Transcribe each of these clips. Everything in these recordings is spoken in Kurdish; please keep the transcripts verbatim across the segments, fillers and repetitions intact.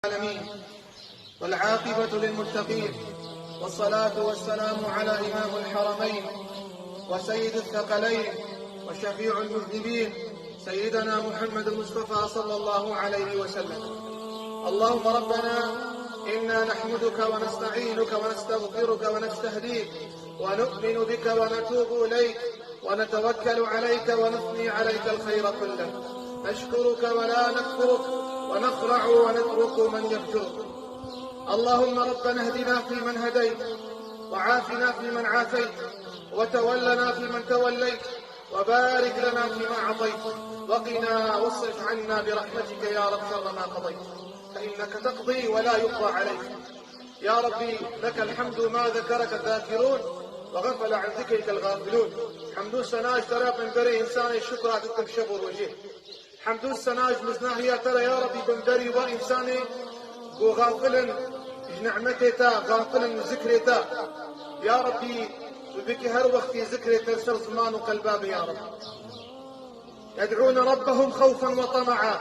العالمين، والعاقبة للمتقين، والصلاة والسلام على إمام الحرمين وسيد الثقلين وشفيع المذنبين سيدنا محمد المصطفى صلى الله عليه وسلم. اللهم ربنا إنا نحمدك ونستعينك ونستغفرك ونستهديك ونؤمن بك ونتوب إليك ونتوكل عليك ونثني عليك الخير كله، نشكرك ولا نكفرك، ونخلع ونترك من يفجرك. اللهم ربنا اهدنا فيمن هديت، وعافنا فيمن عافيت، وتولنا فيمن توليت، وبارك لنا فيما أعطيت، وقنا واصرف عنا برحمتك يا رب شر ما قضيت، فإنك تقضي ولا يقضى عليك. يا ربي، لك الحمد ما ذكرك الذاكرون وغفل عن ذكرك الغافلون. Hemd û sena ji te re bimberî însanê şukra dikim şev û rojê. Hemd û sena ji miznahiya te re ya Rebî bimberî wa însanê ku xafil in ji nimetê te, xafil in zikrê te. Ya Rebî, tu bikî her wextî zikrê te li ser ziman û qelba be ya Rebî. يدعون ربهم خوفا وطمعا.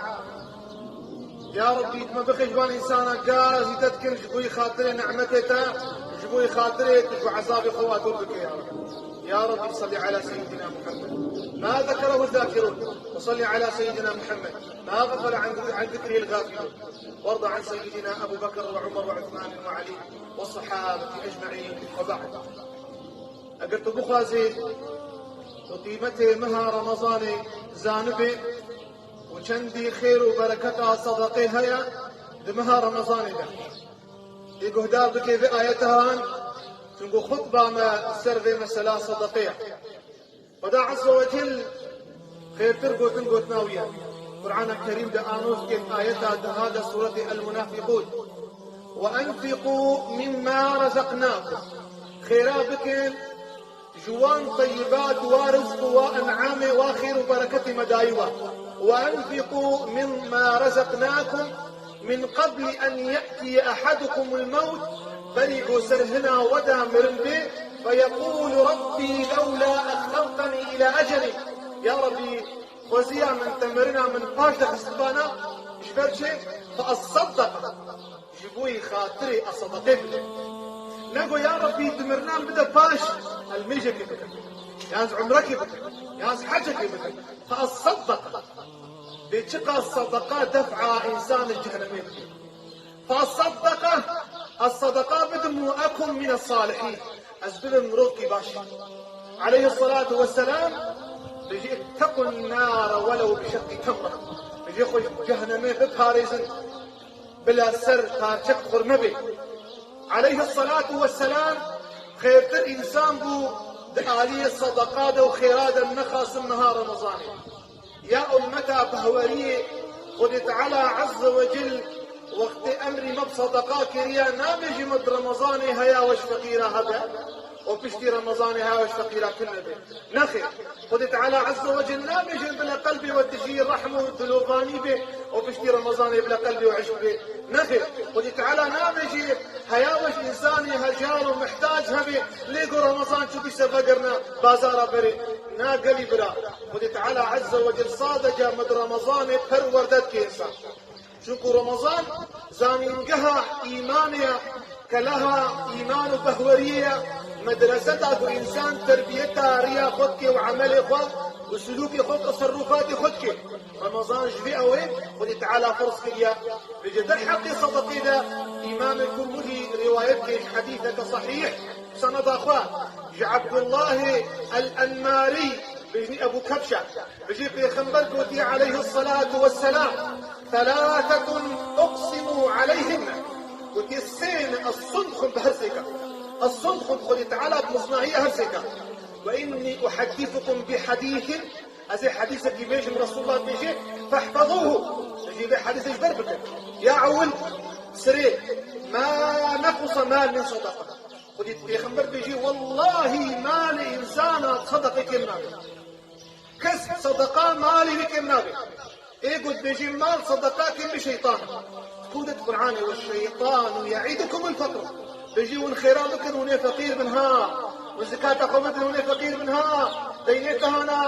Ya Rebî, tu me bixê ji wan însana ka zîde dikin ji bo xatirê nimetê te, ji bo xatirê tu ji bo ezabê xwe wa dûr bike ya Rebî. يا رب صل على سيدنا محمد ما ذكره الذاكرون، وصل على سيدنا محمد ما غفل عن عن ذكره الغافلون، وارض عن سيدنا أبو بكر وعمر وعثمان وعلي والصحابة أجمعين، وبعد. Eger tu bixwazî tu qîmetê meha Remezanê zanibê û çendî xêr û bereketa sedeqê heye di meha Remezanê de, ê guhdar bike vê ayeta han, çunku xutba me ser vê mesela sedeqê ye. Xweda Azze ve Cel xêrtir gotin gotina wî ye. Qur'ana Kerîm de anûs kê ayeta deha de sûretê El-Munafiqûn. وأنفقوا مما رزقناكم. Xêra bikin ji wan teyyibat, wa rizq û wa en'amê, wa xêr û bereketê me dayî we. وأنفقوا مما رزقناكم من قبل أن يأتي أحدكم الموت، berî ku ser hina we de mirin bê, فيقول رب لولا أخرتني إلى أجل، ya Rebî, xweziya min te mirina min paş de xistibana, ji ber çi? فأصدق، ji bo yî xatirê ez sedeqê bide. Nego ya Rebî, tu mirinan bide paş, ez mêjekê bikim, yan ez umrekê bikim, yan ez hecekê bikim. فأصدق. Bê çiqas sedeqa def'a însan li cehennemê bike. فأصدق، ez sedeqa bidim û أكن من الصالحين، ez bibim mirovkî baş. Aleyhissalatu vesselam bêjî, اتقوا النار ولو بشق تمرة. Bêjî, xwe ji cehennemê biparêzin, bila ser parçek xurme bê. Aleyhissalatu vesselam xêrtir însan bû di aliyê sedeqa de û xêra de, nexasim meha Remezanê. Ya ummeta behweriyê, Xwedê Teala Azze ve Cel wextê emrî me bi sedeqa kiriye, nabêjî me di Remezanê heya weş feqîra hebe û piştî Remezanê heya weş feqîra tune be. Nexêr. Xwedê Teala Azze ve Cel nabêje bila qelbê we tijî rehm û dilovanî be û piştî Remezanê bila qelbê we hişk be. Nexêr. Xwedê Teala nabêje heya weş însanê hejar û mihtac hebe, lê ku Remezan çû bî se vegirne bazara berê. Na gelî bira. Xwedê Teala Azze ve Cel sadece me di Remezanê perwerde dike însan. Çunku Remezan zanîngeha îmanê ye, keleha îman û behweriyê ye, medreseta ku însan terbiyeta riya xwe dike û emelê xwe û silûkê xwe, teserrufatê xwe dike. Remezan ji vê ew ê Xwedê Teala ferz kiriye. Vêce derheqê sedeqê de Îmamê Tirmidî rîwayet kir ji hedîseke sehîh, seneda xwe ji Ebdullahê El-Enmarî, bêjnî Ebû Kebşe. Bijî Pêxember gotiye aleyhissalatu vesselam, ثلاثة أقسم عليهن. Gotiye sê ne ez sund xwim bi her sêka. Ez sund xwim Xwedê Teala bi miznahiya her sêka. وإني أحدثكم بحديث، ez ê hedîsekî bêjim, Resulullah dibêje, فاحفظوه. Bijî vê hedîsê ji ber bikin. Ya ewil, sirê, ما نقص مال من صدقة. Xwedî Pêxember dibêje, wellahî malê însana sedeqê kêm nabe. Kes sedeqa malê wî kêm nabe. Ê ku dibêjî mal sedeqa kêm bi şeytan. Ku de Qur'anê, والشيطان يعدكم الفقر. Bêjî hûn xêra bikin, hûn ê feqîr bin ha. Hûn zikata xwe bidin, hûn ê feqîr bin ha. Deynê te hana.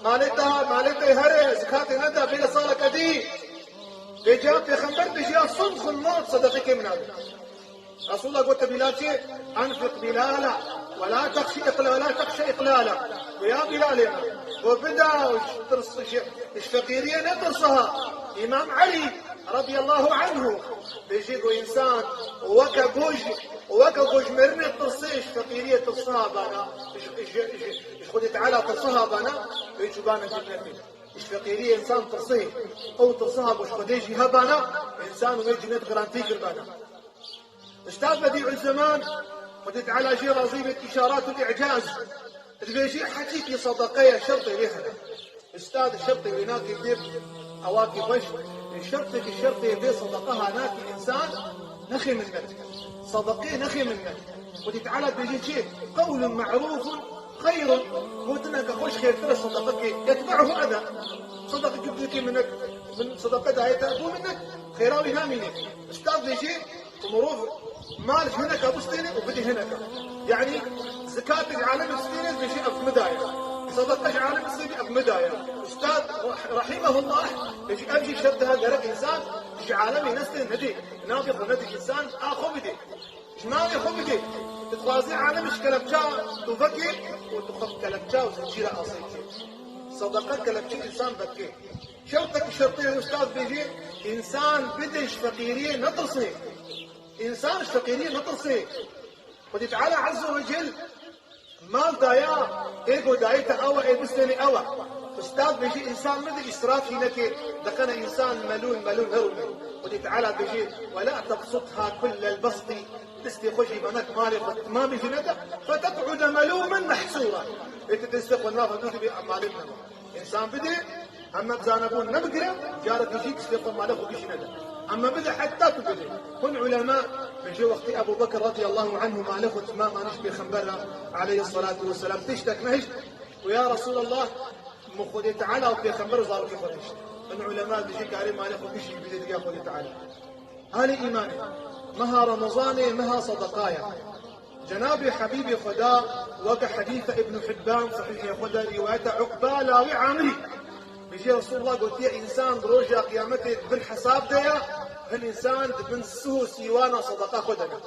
Malê te ha, malê te here, zikatê neda, bê li saleke dî. Vêca Pêxember bêjiya: "Sumxun mot, sedeqekê min a." Resulullah gote Bilal çi? "Enfiq Bilala, ve la texşe iqlala, texşe iqlala." Ve ya Bilalê min, go bida û ji tirs-, ji, ji feqîriyê netirsiha. Îmam Elî radiyallahu anhu bêjî, go însan weke goj, weke gojmerinê tirsê, ji feqîriyê tirsiha bana, ji, ji, ji, ji Xwedê Teala tirsiha bana, wê çûbana cennetê. Ji feqîriyê însan tirsê, ew tirsiha ku ji Xwedê jî hebana, însan wê cinet garantî kiribana. Ustad Bedîuzzeman, Xwedê Teala jê razî bêt, îşarat û îcaz, dibêjî, heçîkî sedeqe ye, şertê wê hene. Ustad, şertê wê nakê dê, ewa kî xweş, şertê ki şertê vê sedeqe ha nakî însan, nexê minnet. Sedeqê nexê minnet. Xwedî Teala dibêje çi? "Qewlun me'rûfun xeyrun." Gotineke xweş xêrtir e sedeqekê. "Yetbe'uhu eza." Sedeqekê bidikê minnet, min sedeqe daye te, bû minnet. Xêra wî namîne. Ustad dibêje, ku mirov mal ji hineka bistêne û bidê hineka. Yanî, zikatê ji alemê distêne, dibêje ev min daye. Sedeqe ji alemê distêne, ev min daye. Ustad rah-, rahimehullah, dibêje ev jî şert e, gerek însan ji alemê nestê nedê. Nabê xwe nedê însan, a xwe bidê. Ji malê xwe bidê. Tu dixwazî alem ji kelepça tu vekê û tu xwe bi kelepça û zincîra asê bikê. Sedeqe kelepçê însan vekê. Şertek şertê ustad bêjî, însan bidê ji feqîriyê netirsê. Însan ji feqîriyê netirsê. Xwedî Teala Azze ve Cel mal daya, ê go dayê te ew e, ê bistênê ew e. Ustad bêjî, însan bide îsrafî neke, deqene însan melûl melûl nerûne. Xwedî Teala bêjî, "Ve la tebsutha kullel besti." Destê xwe jî bana malê xwe temamê jî nede. "Feteq'ude melûmen mehsûra." Ê tu destê xwe nava dû dibê malê nema. Însan bidê, heme bi zanebûn nebigire, careke jî destê xwe malê xwe gişî nede. Heme bide heta tu bidê. Hin ulema, bêjê wextê Ebu Bekir radiyallahu anhu malê xwe temam anî ji Pêxember re aleyhissalatu vesselam tiştek nehişt. Û ya Resulallah, min Xwedê Teala û Pêxember û zarokê xwe nehişt. Hin ulema dibêjê karê malê xwe gişî bidê diga Xwedê Teala. Halê îmanê, meha Remezanê meha sedaqaya. Cenabê Habîbê Xweda, weke hedîsa Ibn Hibban sehîhê xwe de rîwayeta Uqba lawê Amirî. Bêjê Resulullah gotiye, însan di roja qiyametê di bin hesab de ye, hin însan di bin sih û sîwana sedeqa xwe de ne.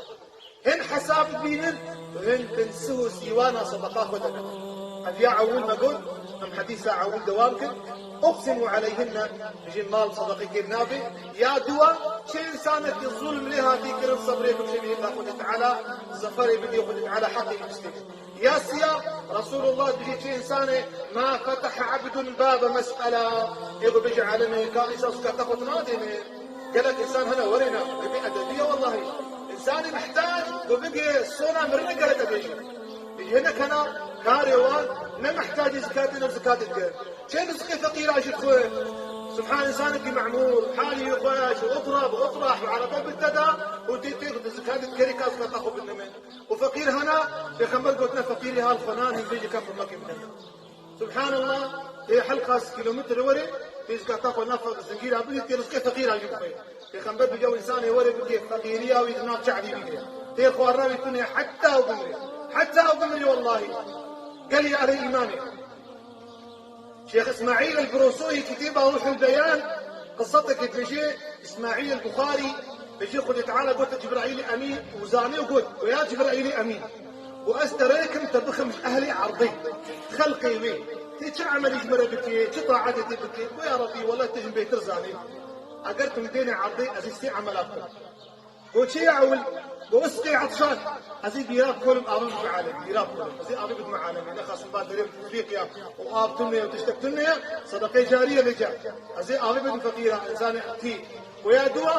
Hin hesab dibînin, hin bin sih û sîwana sedeqa xwe de ne. Ev ya ewil me got, em hedîsa ewil dewam kir. Uqsimu aleyhinne, bijî mal sedeqê kêr nabe. Ya duwa, çi însanekî zulm lê hatî kirin, sebrê bikişe bi îdna Xwedê Teala, zeferê bidê Xwedê Teala heqê wî bistê. Ya siya, Resulullah dijî çi însanê, ma fetehe ebdun babe mes'ela, ê ku bijî alemê ka îsa zikata xwe tu nadêne. Gelek însan hene werêne, bi edebiye wellahî. Însanê mihtac ku bigê sona mirinê gereke bêjî. Hinek hene karê wan ne mihtacî zikatê ne zikatê dike. Çê rizqê feqîra jî dixwe. Subhan, însanekî memûr, halî wî xweş, û utrab, utrah, û erebe bi te da, û tê tê zikatê dikerî ka zikata xwe binime. Û feqîr hene, Pêxember gotine feqîrî hal xwe nan, hîn vê jî ka xwe meke bine. Subhanallah, tê helqas kîlometre were, tê zikata xwe nafa zingîra bidî, tê rizqê feqîra jî bixwe. Pêxember bêje, ew însanê were bikê feqîriya wî di nav çavî bigire. Tê xwarina wî tune heta ew bimire. Heta ew bimire wellahî. Gelî ehlê îmanê. Şêx Îsmaîl el-Birosoyî kitêba Ruhul Beyan, qisetekê dibêje, Îsmaîl el-Buxarî, bêje Xwedê Teala gote Cibraîlê Emîn û zanê û got, go ya Cibraîlê Emîn. Û ez te rê kim te bixim ji ehlê erdê, xelqê wê. Tê çi emelî ji min re bikê, çi taetê tê bikê? Go ya Rebbî, wele tu ji min bêtir zanî. Eger tu min dênê erdê, ez ê sê emela bikim. Go çi ya ewil? Go isqî etşan. Ez ê bîra bikolim, avê bidime alemê. Bîra bikolim. Ez ê avê bidime alemê. Nexasim ba derê Efrîqya û av tune ye û tiştek tune ye. Sedeqê carî ye vêca. Ez ê avê bidim feqîra, însanê tî. Go ya dua,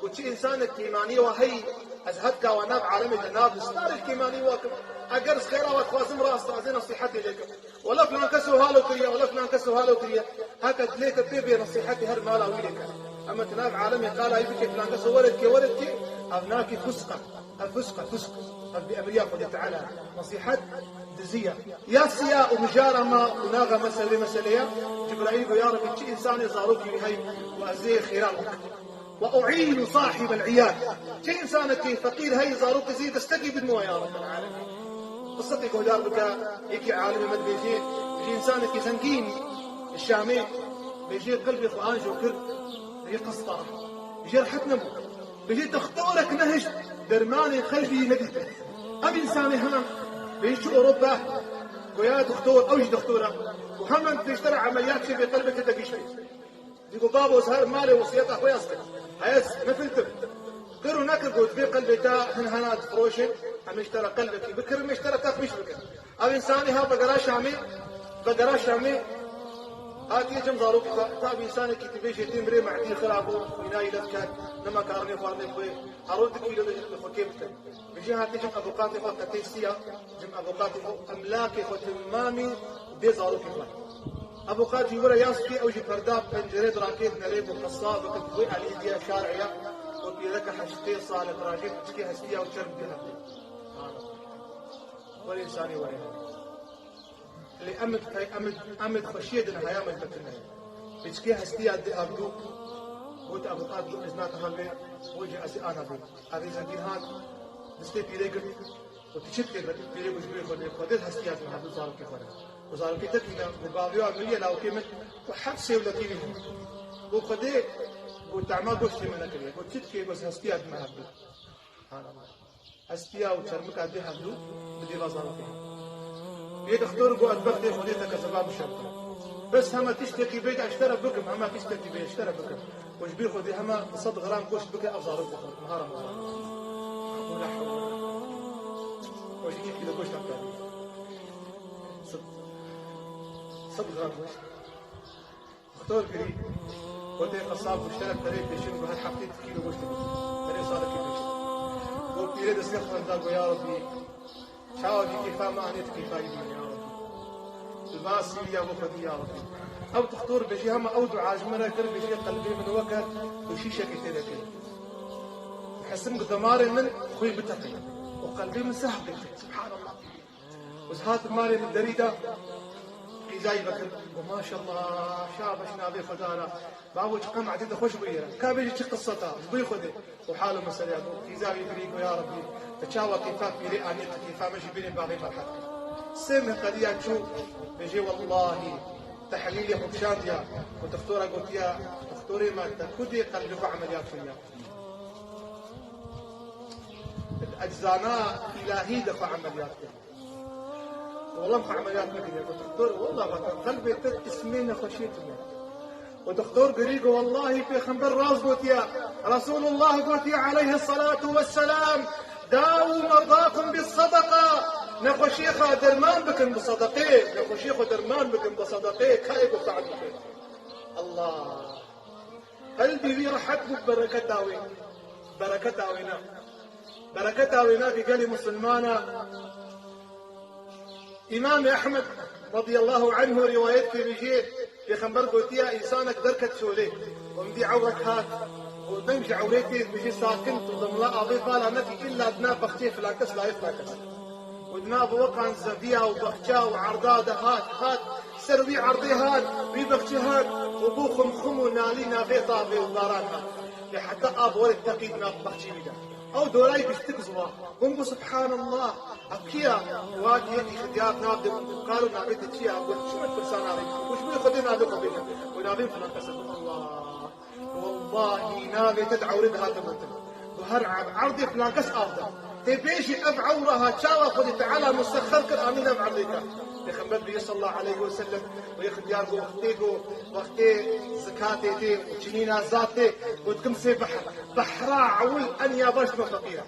go çi însanek kêmanî wa heyî, ez hetka wa nav alemê de nav starê kêmanî wa kim. Eger ez xêra wa dixwazim rast e, ez ê nesîhetê lê kim. Wela filan keso halo kiriye, wela filan keso halo kiriye. Heke dilê te pê bê nesîhetê her mala wî lê ke. Ema tu nav alemê qala wî bike filan keso were dike, were dike, ev nakî fusq e. Ev fusq e, fusq. Ev bi emriya Xwedê Teala. Nesîhet diziya. Ya siya û mijara ma û naxa mesele, meseleya, Cibraîl go ya Rebî, çi însanê zarokî wî hey û ez ê xêra wî bikim. Ve uînu sahibel iyal. Çi însanekî feqîr hey, zarokê zî destekî bidin we ya Rabbel alemin. Qisetê guhdar bike, yekî alimê me dibêjê, ji însanekî zengîn, Şamê, bêjê qelbê xwe anjo kir, Yê qestar. Jê rehet nebû. Bêjê doktorek nehişt dermanê qelbî nedîte. Ev însanê hemen bêjî çû Ewropa, goya doktor, ew jî doktor e. Û hemen pêştera emeliyat çê bê qelbê tê de giştê. Dî got, babo, ez her malê wesiyeta xwe yaz kir. Heye ez nefiltim. Kir û nekir, got, vê qelbê te hin hena difiroşin, em ê ji te re qelbekî bikirin, em ê ji te re texmîş bikin. Ev însanî ha vegera Şamê, vegera Şamê, hatiye cem zarokê xwe. Tabî însanekî dibêjê tê mirê mehdî xira bû, wîna yî lef ket, nema karinê xwarinê xwe, hero di kîlo de xwe kê bike. Bi jê hatiye cem avûkatê xwe qetê siya, cem avûkatê xwe, emlakê xwe timamî dê zarokê xwe. Avûkat jî were yaz kê, ew jî perda pencere dirakê dinerê, bû qesabeke bi wê alî diya şar'e ya, û pîreke heştê sal e, bi rajê piçikê hestiya û çerm dê hebû. Were însanê were. Lê em id, em id, em id xweşiyê din haya me dikin heye. Piçkê hestiya di avdû, got avûkat, got ez nate hevê, got jî ez ê ana bû. Evê zengîn hat, distê pîrê girt, got tu çi dikê? Pîrê got ji bo Xwedê, Xwedê hestiya din havdû zarokê xwe re. Û zarokê tekî ne, got baviya min ye, lawkê min, got hepsê û lekî wî hene. Got Xwedê, got tema goştê me nekiriye, got çi dikê, got hestiya din havdû. Subhanallah. Hestiya û çermika dê hevdû bi dêva zarokê. Yê dixtor got, ez bextê Xwedê te kezeba bişewite. Bes hema tiştekî bê de ez ji te re bikim, hema tiştekî bê ez ji te re bikim. Û ji bîr Xwedê hema sed gram goşt bike ev zarokê xwe. Niha Remezan. Û la hewle. Û jî kî de goşt hevdû. Sed, sed gram goşt. Doktor girî, gotê qesab, got ji te re perê pêşin, got her heftê tu kîlo goştê bixwe. Perê salekê pêşin. Got pîrê destê xwe da, got ya Rebbî, çawa jî kêfa me anê, tu kêfa wî bîne ya Rebbî. Li va sîriya bo xwedî ya Rebbî. Ew doktor bêjî hema ew dua ji min re kir, bêjî qelbê min weke got şîşekê tê de kir. Hesim got demarê min xwê biteqe. Û qelbê min seh bê. Subhanallah. Ez hatim malê min derî da, qîzayî vekirim. Got maşallah, şabeş navê Xwedara. Bavo çiqa madê te xweş bûye. Ka bêjî çi qiseta, ji bo Xwedê. Û hal û meseleya got, qîza wî birî got ya Rebbî, te çawa kêfa pîrê anî, tu kêfa me jî bînê baxê me rehet kir. Sê min qediya çû, bêjê wellahî, tehlîlê xwe kişandiya, û doktora gotiya, doktorê me, te ku dê qelbê xwe emeliyat kiriya? Eczana îlahî de xwe emeliyat kiriye. Wela xwe emeliyat nekiriye. Got doktor, wela vata qelbê te ismê nexweşiyê tune. Û doktor girî got, wellahî pêxember rast gotiye. Resulullah gotiye aleyhissalatu vesselam, dawu merdakum bis sadaka. Nexweşiyê xwe derman bikin bi sadaqê. Nexweşiyê xwe derman bikin bi sadaqê. Kayê got fe'l bikin. Allah. Qelbî wî rehet bû, bereketa wê. Bereketa wê ne. Bereketa wê ne ki gelê misilmana. Îmamê Ehmed radiyallahu anhu rîwayet kir, bijê, Pêxember gotiye, însanek derket şolê. Û min dî ewrek hat. Û deng ji ewrê tê, bijê sakin, tu dimla avê vala nekî, illa dina bexçê filan kes, layê filan kes. Û di nav weqan zeviya û bexça û erda de hat, hat, ser wî erdê hat, wî bexçê hat, û bû xumxum û nalî navê tavê û baran hat. Lê heta av werek teqî di nav bexçê wî de. Ew dorayî bîstik ziwa. Hûn bû, Subhanallah, ev kî ya? Got yekî xidiyar nav de bû, kalo navê te çi ya? Got çi min pirsa navê? Got ji bo Xwedê navê xwe bêje. Got navê filan kes e. Allah. Wellahî navê te di ewrê de hate gotin. Got her erd, erdê filan kes av da. Tê bêjî ev ewra ha çawa Xwedê Teala musexxer kir, amîn ev erdê ka. Pêxember bêje sallallahu aleyhi ve sellem, wê xidiyar got, wextê got, wextê zikatê tê û çinîna zat tê, got kim sê behr. Behra ewil en ya baş me feqîr e.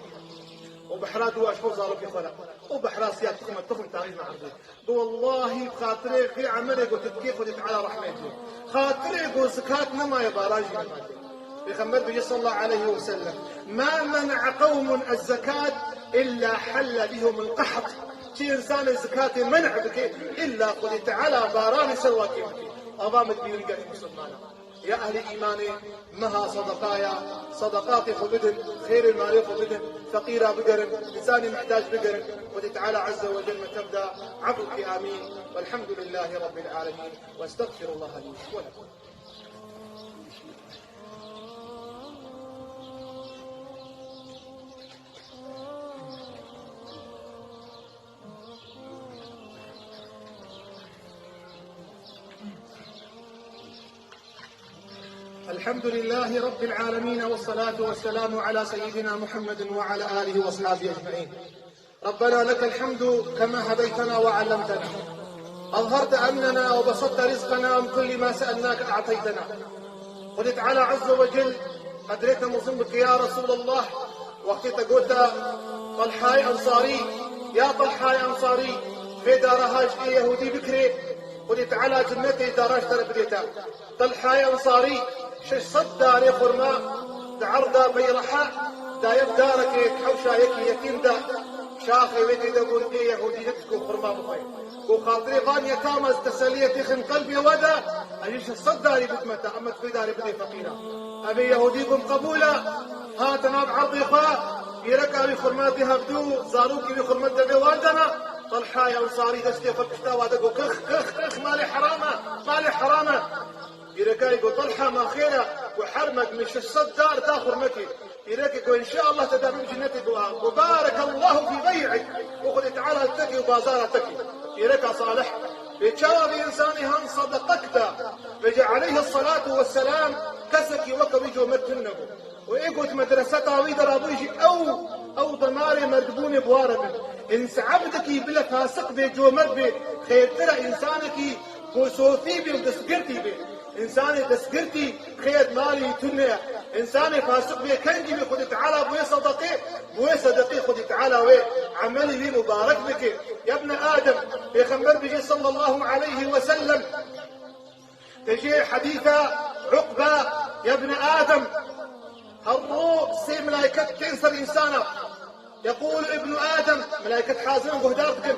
Û behra dû aşko zarokê xwe re. Û behra siya tuxme tuxm tarî me erdê. Bi wellahî bi xatirê vê emelê got, tu dikê Xwedê Teala rehmet bû. Xatirê got zikat nemaye, baran jî nemaye. Pêxember bêje sallallahu aleyhi ve sellem, "Ma mena'a qewmun ez-zekat illa helle bihumul qeht." Çi însanê zikatê men'a bike, illa Xwedê Teala baranê ser wa kêm bike. Ava min bîrin gelî misilmana. Ya ehlê îmanê, meha sadaqaya, sadaqatê xwe bidin, xêrê malê xwe bidin, feqîra bigerin, însanê mihtac bigerin. Xwedê Teala Azze ve Celle me tev da, efû bike, amîn. Velhamdülillâhi Rabbil âlemîn. Ve estağfirullâhe lî ve lekum. الحمد لله رب العالمين، والصلاة والسلام على سيدنا محمد وعلى آله وأصحابه أجمعين. ربنا لك الحمد كما هديتنا وعلمتنا، أظهرت أمننا وبسطت رزقنا، ومن كل ما سألناك أعطيتنا. Xwedê Teala Azze ve Cel qedrê te mezin bike ya Resulallah. Wextê te gote Talhayê Ensarî, ya Talhayê Ensarî, vê dara ha ji ê Yehûdî bikirê, Xwedê Teala cennetê dara ji te re bidê te. Talhayê Ensarî şeş sed darê xurma di erda Beyreha daye bi darekê, di hewşa yekî yetîm de, şaxê wê tê de bûn, ê Yehûdî nedît ku xurma bixwe. Ku xatirê van yetama ez teseliyê têxin qelbê we de, ez jî şeş sed darî bidme te, ema tu vê darê bidê feqîra. Ev ê Yehûdî bûn qebûl e, hate nav erdê xwe, pîreka wî xurma dê hevdû, zarokê wî xurma devê wan dana, Talhayê Ensarî destê xwe pişta wa de got, "Kix, kix, kix, malê heram e, malê heram e." Pîreka wî got, "Talha, ma xêr e?" Got, "Hermek min şeş sed dar da xurmekê." Pîrekê got, "Înşeallah te dabim cennetê." Got, "Barekallahu fî bey'ik." Got, "Xwedê Teala li te kê û bazara te kê." Pîreka salih. Vê çawa vê însanê han sedeqek da. Vêca aleyhisselatu vesselam kesekî weke wî comert tune bû. Û ê got medreseta wî de rabû jî ew, ew demarê merdbûnê bi wa re bin. Îns-, ebdekî bile fasiq bê, comert bê, xêrtir e însanekî ku sofî bê û destgirtî bê. Însanê destgirtî xêr malî tune ye. Însanê fasiq bê kengî bê Xwedê Teala bi wê sedeqê, bi wê sedeqê Xwedê Teala wê emelî wî mubarek bike. Ya bne Adem, Pêxember bijî sallallahu aleyhi ve sellem, Dibêje hedîsa Uqbe, "Ya bne Adem, her ro sê melaiket tên ser însana. Yekûlu ibnu Adem, melaiket hazir in, guhdar dikin.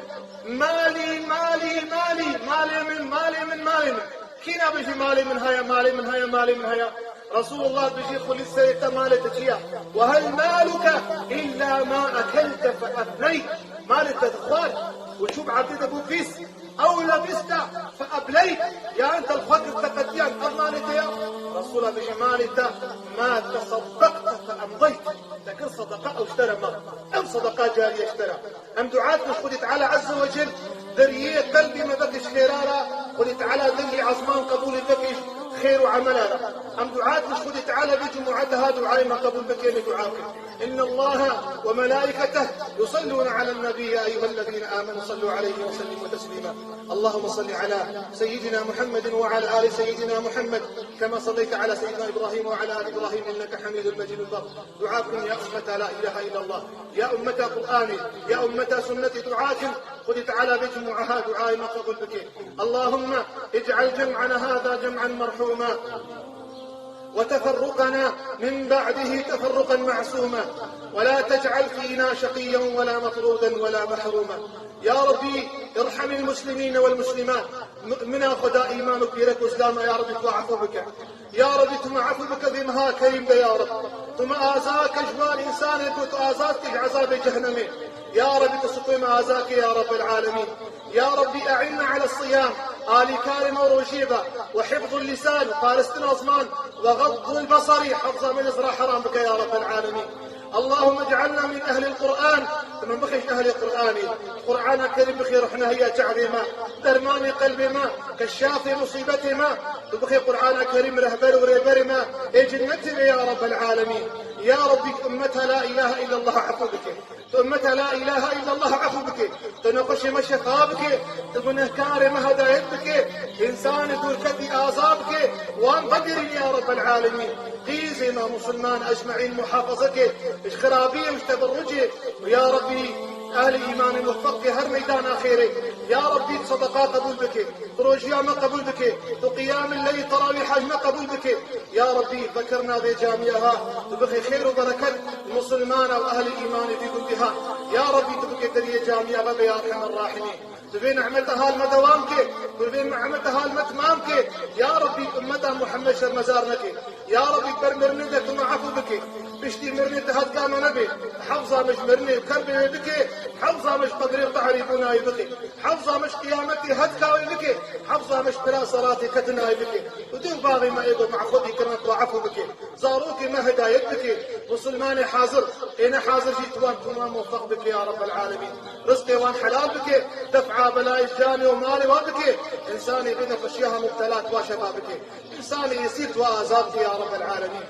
Malî, malî, malî, malê min, malê min, malê min." Kî nabêje, "Malê min haya, malê min haya, malê min haya." Resulullah dibêje, "Xulî serê te, malê te çi ya? Ve hel maluke illa ma ekelte fe efneyt." Malê te xwar û çû bi erdê de bû pîs. Ew lebîste fe ebleyt, yan te li xwe kir teqetiyan, ev malê te ya? Resûla bêje, malê te, ma teseddaqte fe emdeyt, te kir sedeqa, ew ji te re ma. Ev sedeqa cariye ji te re. Em dua dikin ji Xwedê Teala Azze ve Cel deriyê qelbê me veke ji xêra re, Xwedê Teala deriyê ezman qebûlê veke ji xêr û emela re. Em dua dikin ji Xwedê Teala vê cumûeta ha duayê me qebûl bike, em ê dua bikin. إن الله وملائكته يصلون على النبي، يا أيها الذين آمنوا صلوا عليه وسلموا تسليما. اللهم صل على سيدنا محمد وعلى آل سيدنا محمد كما صليت على سيدنا إبراهيم وعلى آل إبراهيم إنك حميد مجيد. Dua bikin, ya ummeta la ilahe illallah, ya ummeta Qur'anê, ya ummeta sunnetê, dua bikin Xwedê Teala vê cumûeta ha duayê me qebûl bike. اللهم اجعل جمعنا هذا جمعا مرحوما، وتفرقنا من بعده تفرقا معصوما، ولا تجعل فينا شقيا ولا مطرودا ولا محروما. يا ربي، ارحم المسلمين والمسلمات. Mumina Xweda, îman û pîrek û îslama, ya Rebî, tu efû bike. Ya Rebî, tu me efû bike, vê meha kerîm de, ya Reb. Tu me azad ke ji wan însanê ku tu azad kî ji ezabê cehnemê. Ya Rebî, tu sifê me azad ke, ya Rebbel alemîn. Ya Rebî, e'inna ala siyam, alîkarê me rojiyê be, ve hifzul lisan, û paristina ziman, ve gaddul besarî, hefza me li zira heram bike, ya Rebbel alemîn. اللهم اجعلنا من أهل القرآن. Tu me bixî ji ehlê Qur'anê. Qur'ana Kerîm bixî ruhnahiya çavê me, dermanê qelbê me, keşafê musîbetê me. Tu bixî Qur'ana Kerîm rehber û rêberê me ê cennetê be, ya Rebbel alemîn. Ya Rebbî, tu ummeta la ilahe illallah efû bike. Tu ummeta la ilahe illallah efû bike. Tu nexweşê me şefa bike. Tu gunehkarê me hedayet bike. Însanê dûrketî aza bike. Wan vegerîn, ya Rebbel alemîn. Qîzê me musulman ecmaîn muhafaza ke ji xirabiyê û ji teberrucê. Ya Rebbî, ehlê îmanê muweffeq ke her meydana xêrê. Ya Rebbî, tu sedeqa qebûl bike. Tu rojiya me qebûl bike. Tu qiyamil leyl, terawîha ji me qebûl bike. Ya Rebbî, vekirina vê camiya ha, tu bixê xêr û bereket musulmana û ehlê îmanê vî gundî ha. Ya Rebbî, tu bike deriyê camiya ve be, ya Erhemer Rahimîn. Tu vê nehmeta ha li me dewam ke, tu vê nehmeta ha li me timam ke. Ya Rebbî, ummeta Muhammed şermezar neke. Ya Rebbî, ber mirinê de tu me efû bike. Piştî mirinê tu hetka me nebe. Hefza me ji mirinê û kerbê wê bike. Hefza me ji qebrê û tehrîbûna wê bike. Hefza me ji qiyametê hetka wê bike. Hefza me ji pira seratê ketina wê bike. Dû baxê me ê ku me xwedî kirin, tu efû bike. Zarokê me hidayet bike. Musulmanê hazir, ê ne hazir jî tu wan, tu wan muweffeq bike ya Rabbel Alemîn. Rizqê wan helal bike. Def'a belayê canê û malê wan bike. Însanê vê nexweşiya ha mubtela tu wa şefa bike. Însanê esîr tu wa azad bike ya Rabbel Alemîn.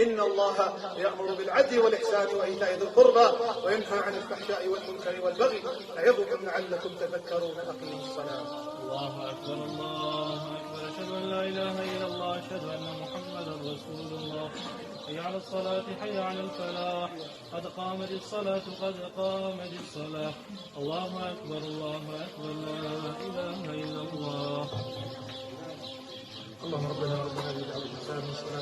إن الله يأمر بالعدل والإحسان وإيتاء ذي القربى وينهى عن الفحشاء والمنكر والبغي يعظكم لعلكم تذكرون. أقيموا الصلاة. الله أكبر، الله أكبر. أشهد أن لا إله إلا الله، أشهد أن محمدا رسول الله. حي على الصلاة، حي على الفلاح. قد قامت الصلاة، قد قامت الصلاة. الله أكبر، الله أكبر، لا إله إلا الله. اللهم ربنا رب هذه الدعوة التامة والصلاة